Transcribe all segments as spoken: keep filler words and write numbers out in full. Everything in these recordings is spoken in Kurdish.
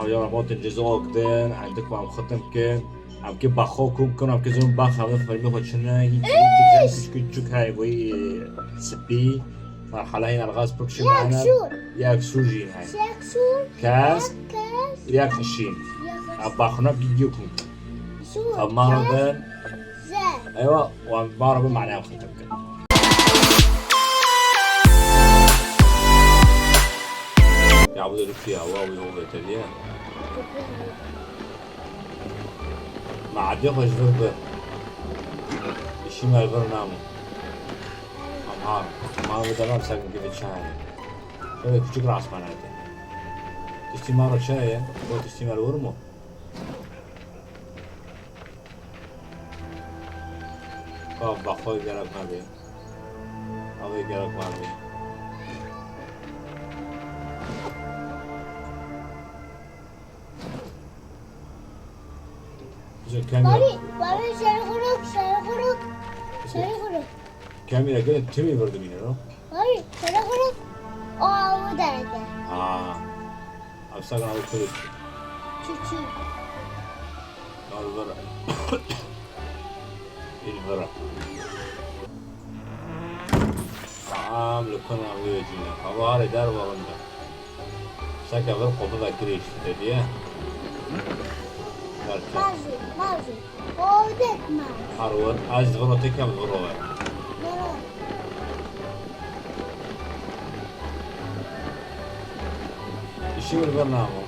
Ya, em hatin ceza akdin, em dik em xitim kin. Em ki baxo kum kin, em ki zon bax, em filmi xwe çine, hiç, hiç, hiç, küçük hay, bu, e, sipî. Merhala hin algaz pir kişi. Yak mane, sur. Yak sur jî hay. Yak sur. Kes. Kes. Yak şîn. Yak şîn. Em baxuna gidiyor kum. Sur. Tamam, kes. Ben. Ze. Eywa, wan bara bi mane em xitim kin. Ya bu da Rukiye, wa wî hov te diye. Ma adê xwe ji vir bi. Îşî me li vir namo. Em har. Ma bi demam sekin gibi çay. Şöyle küçük rasmanaydı. Tiştî ma ro çaye, bu tiştî me li vir mo. Ka baxoy gerek nabê. Avê gerek nabê. Bize kamera. Bari, bari şerê xuruk, şerê xuruk, şerê xuruk. Kamera gelin timî vir dimîne, no? Bari, şerê xuruk. O avu dereke. Ha. Ev sag nabê kulî. Çû çû. Nabê vir. Îl vir. Am li kuna wê cîne. Hava harê der ve rinda. Seke vir qopida kirî işte diye. Derken. Mazî, mazî. Odet ma. Harwet, ez viro tekem viro. Viro. İşi bir bir namo.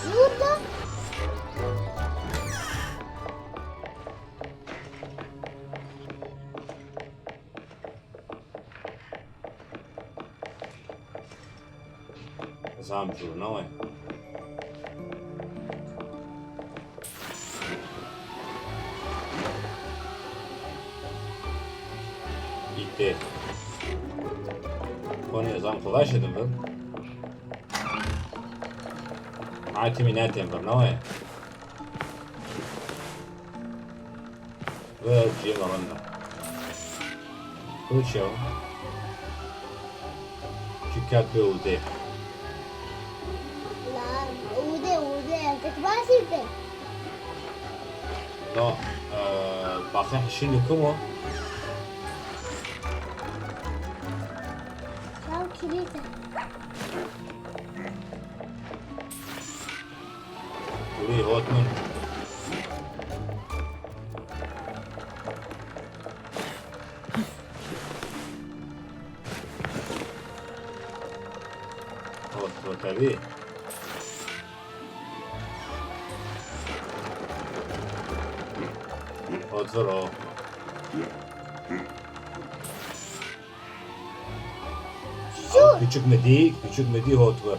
Şurada. Zam zurna we. Îtê. Konê zam xulaş edin bin. Hatimi netem bir ne we. Ve cî rinda. Kuço. Çi ket bi ûdê. La, ûdê, ûdê, tek basî te. No, e, baxê hişîn li kum o? Çaw kirîte. Wî hot min. Hot, hot evî. Hot vir o. Küçük mü değil, küçük mü değil, hot ver.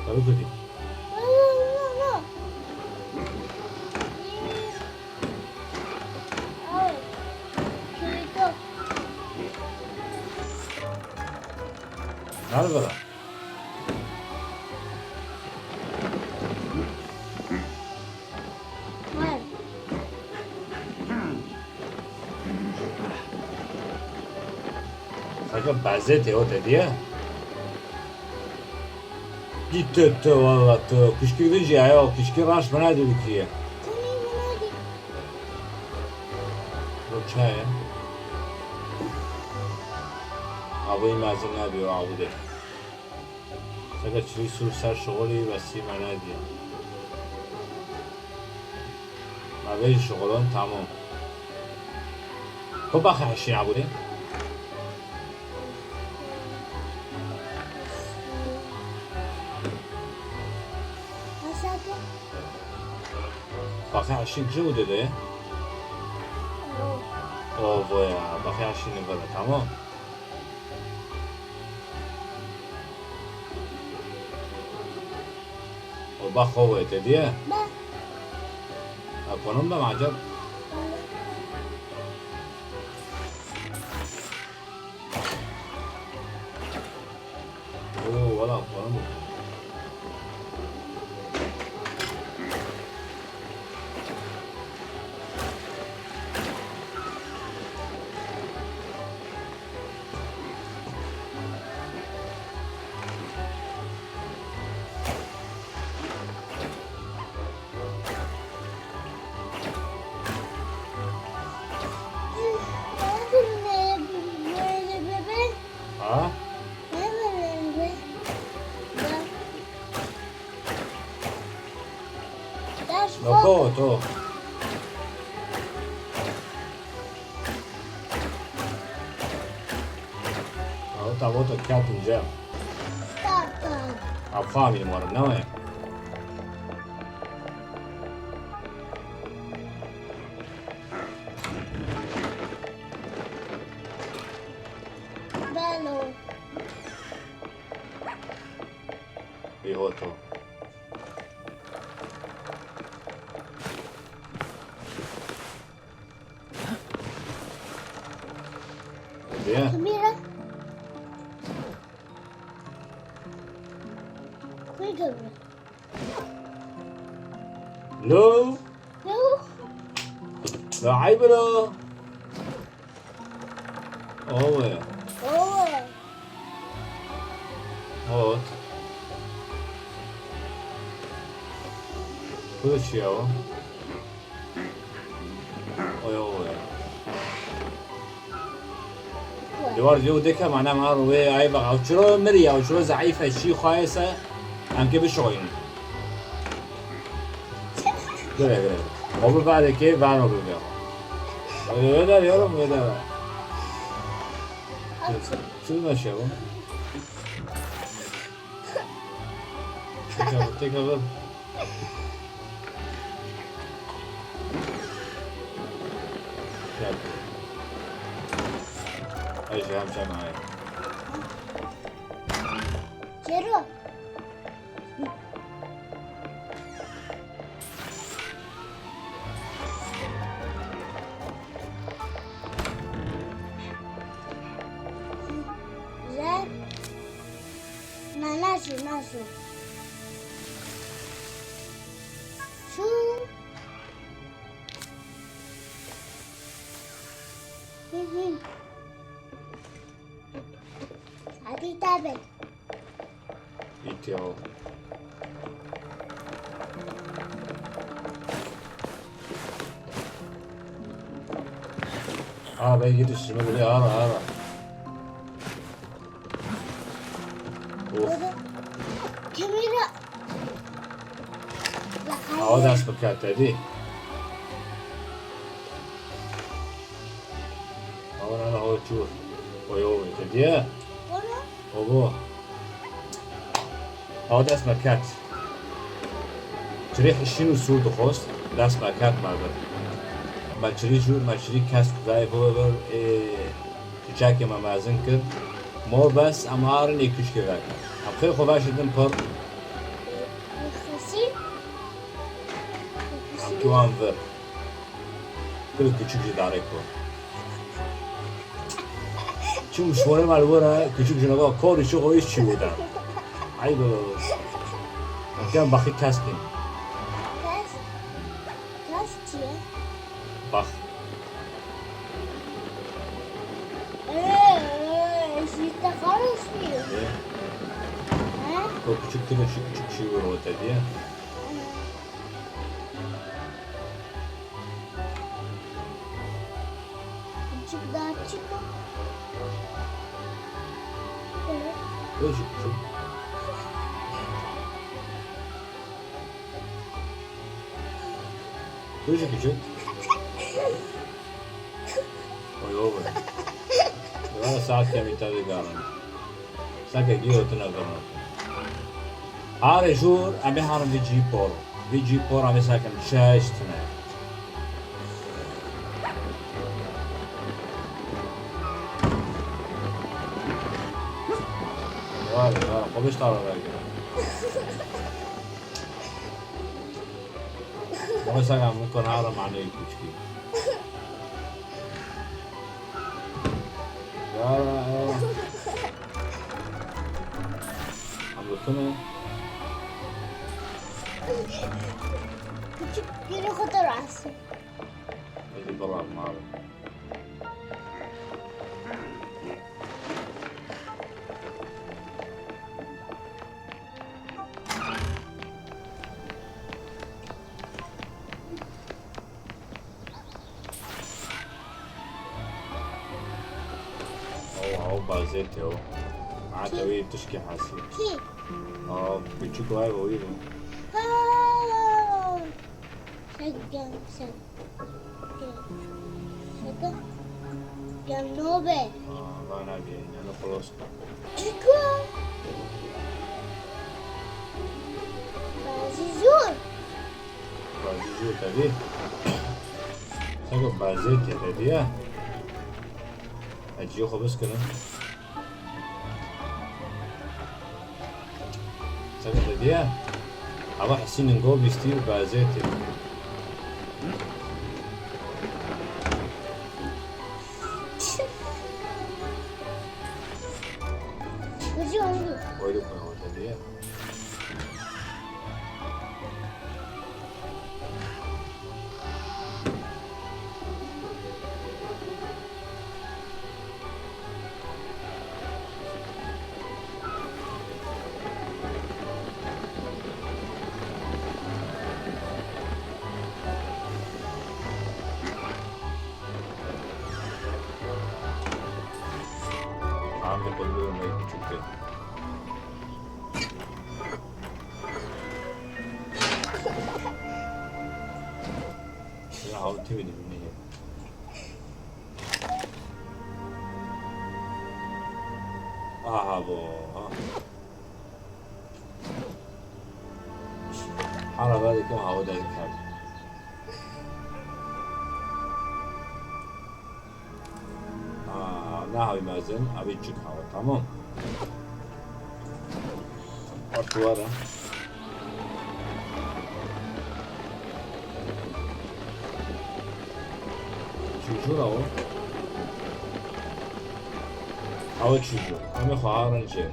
Tabii ki. Nerede lan? Saka bezê tê o te diye. Gitti tu valla tu. Kişki gidince ya, o kişki raş bana dedi ki. Roçaya. Abi mezun ne diyor abi de. Saka çivi sur ser şogolî ve sî me nediye. Me vê jî şogolon tamam. Ku baxê hişî abûrê? Baxê hişî ji û dede. O voya, baxê hişî nivere tamam. O ba xwe wê te diye? Be. A konum be macab. Be. Oo, valla, bana bak. Ha? Loko, to. Ew tavoto ket ince. Ev xamî li me re ne ye. Belo. Î ho to. Diye. Kamera. Koy kamera. Lo. Lo. La ayıp la. Owe. Owe. Hot. Kılıç ya o. Oy, oy. Dewar diyo deke mana mar wê ay bak. Ew çiro miri ya, ew çiro zayıf e, çi xwayese em ke bişoyin. Gire, gire. O bu vare ke, vano bu ya. Oy, oy, da yorum, oy, da. Çi meşe bu? Teka, teka. Gel. Ay, şey, hem sen ay. Kero. Güzel. Na, nasıl, nasıl? Şu. Hı hı. Hadi tabi. Îtya. Aa, ben gidiş, şimdi buraya ara, ara. Of. Kamera. Awa dest bike, te dî. Awa nana, awa çûr. Oy, oy, te diye. Obo. Awa dest me ket. Çirî hişîn û sûr dixwest. Dest me ket me bir. Me çirî jûr, me çirî kes kudayê bibir, ê, Çiçekê me mezin kir. Mo bes em harin ê kuşkê vekin. Em xêr xwe veşidin pir. Em kiwan vir. Kir küçük ji darê ku. Çi mişware me li were küçük ji nava kor işi xwe iş çi wida. Ayıp olur. Em kiyan baxî kes bin. Kes? Kes çi ye? Bax. Ee, ee, ji te xalos bî. Ê. He? O küçük tire şu küçük şey olur o te diye. Küçük daha küçük. Öyle. Öyle küçük. Tu jî küçük. Oy, oy. Valla saet kemî te digarin. Seke giyo tine virno. Are jûr, em ê harin vî cî por. Vî cî por em ê sakin çeş tine. Vay, vay, xwe biştara vegire. Ama sen amın konara mani küçük. Ya, ya. Bakın. Küçük biri kadar alsın. Hadi baba, abi. Ew, ew bazê te o. Ma te wî tişkî hesî. Kî? Ew, küçük var o yine. Ha! Sen gel, sen. Gel. Sen gel. Gel, ne be? Aa, bana bir, yani, kolos. Çiko. Bazı zor. Bazı zor tabii. Sen bazı te diye. Acı yok, biz kırın. Sen de diye. Ama Hüseyin'in gol bisti, bazı te. Hocam. Öyle koyalım diye. Tamam, yapabiliyorum, belki çok kötü. Ya, altı mıydı bu, neydi? Aha, bu. Araba da kim hava da kar. Aa, ne abi mezin? Abi çık hava, tamam. Bak duvara. Çocuğu da o. Hava çocuğu. Ama xaharın şey.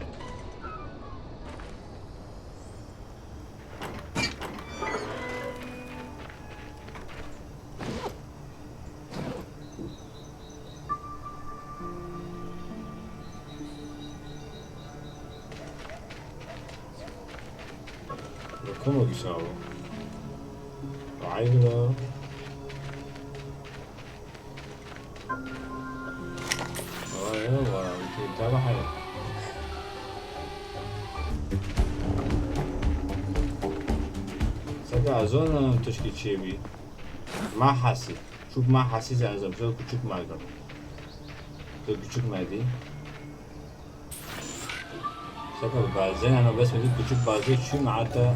Como que chama? Aynen. Vay vay, tabii hayır. Saka zona tişkî çêbî. Ma hesî. Çûk ma hesî zenzem. Zor küçük ma gel. Zor küçük ma dî. Saka bazên, ana bes mi dî küçük bazê çû ma hatta.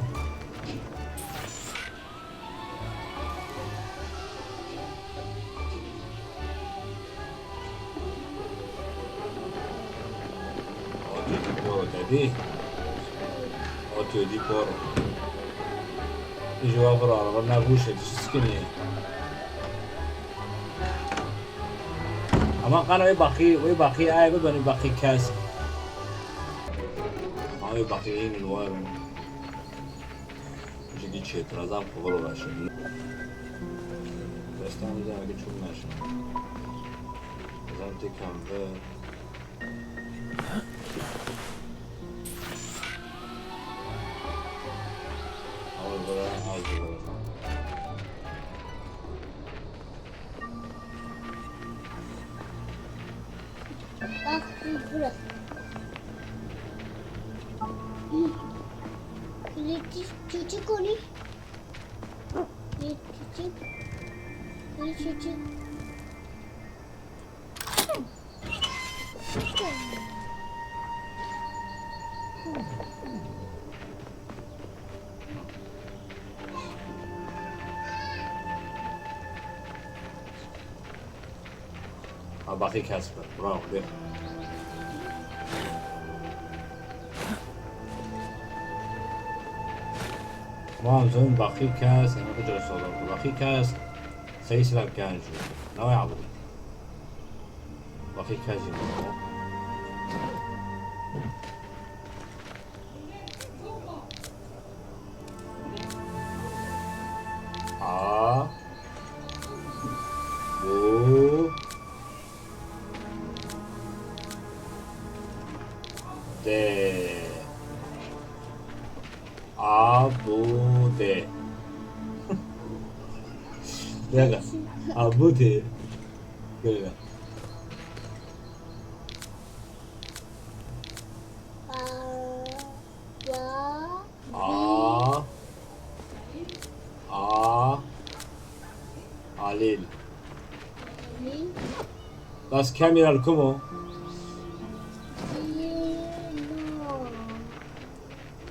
Oto di poro te dî. Oto di poro. Î ji wa xwe re araba ne gûşe, tu çi sikinî? Ama qana wê baqî, wê baqî aye bibin, wê baqî kes. Ma wê baqî hîn li war in. Jigî çêtir, ez am xwe viro veşim. Destan zanekî çûk neşim. Ez am tê kam vir. Ama vira, az vira. Bak, bu burası. Hı. Küçük, küçük onu. Küçük, küçük. Ha, baqî kes be. Bravo, bê. Wan zon baqî kes, ema ku cere soda ku baqî kes, seyî silav kenc. Nawe abri. Baqî kes jî. De. Abude. Dega. Abude. Dega. A. A. Alîl. Bas kamera li kum o?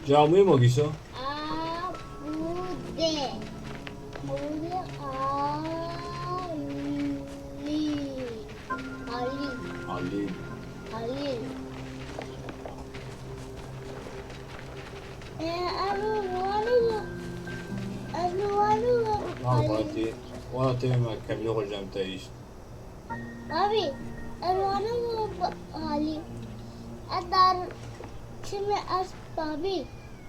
Camî mo gîso? Abude. Abude. Alîl. Alîl. Alîl. Alîl. E, ez wana, ez wana. Al, Alîl. Fatih. Wana tê me kemlê xwe cem te îşt. Babî, ez wana Alîl. Ez dar çime ez babî.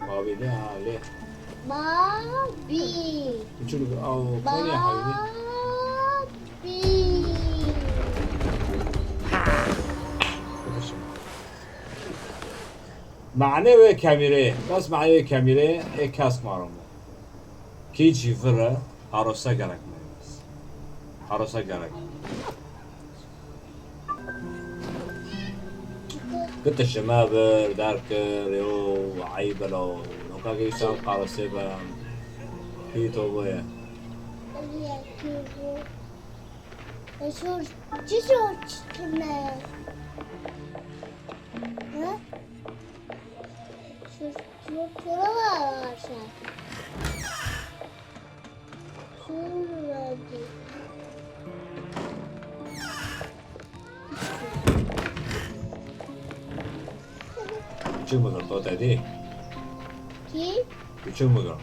Babî ne ha lê. Babî. Küçük av kanya haydi. Babî. Mane ve kemire. Bas mane ve kemire. E kask marum. Kî cîvire. Arosa gerek me. Arosa gerek. Gıtı şime bir derkir yo ayıbelo. Noka ki sen karısı ben. Hito boya. Şur, çi şur çitme? Ha? Şur, şur, şur var sen. Şur verdi. Küçük mü kırdı o dedi? Kim? Küçük mü kırdı?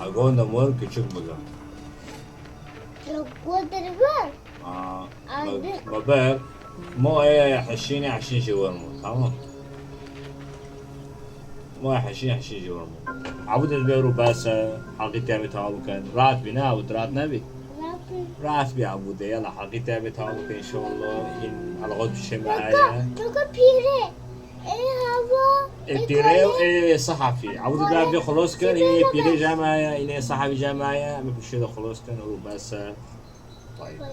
Agonda mor küçük mü kırdı? Çok kodur var. Aa, Abi. Me, me ber. Mo ê heşînê heşîn jî wermo, tamam. Mo ê heşîn heşîn jî wermo. Abu de beru bese, haqî tevî tamam bikin. Rahat bî ne abu, rahat nebî? Rahat bî. Rahat bî abu de, yala haqî tevî tamam bikin inşallah. Hîn algot bir şey mi heye? Çok pire. Ê hava. Ê pire ê sehafî. Abu de bir xelos kir, hîn ê pire cemaye, hîn ê sehafî cemaye, em bir şey de xelos kir, û bese. Bay bay.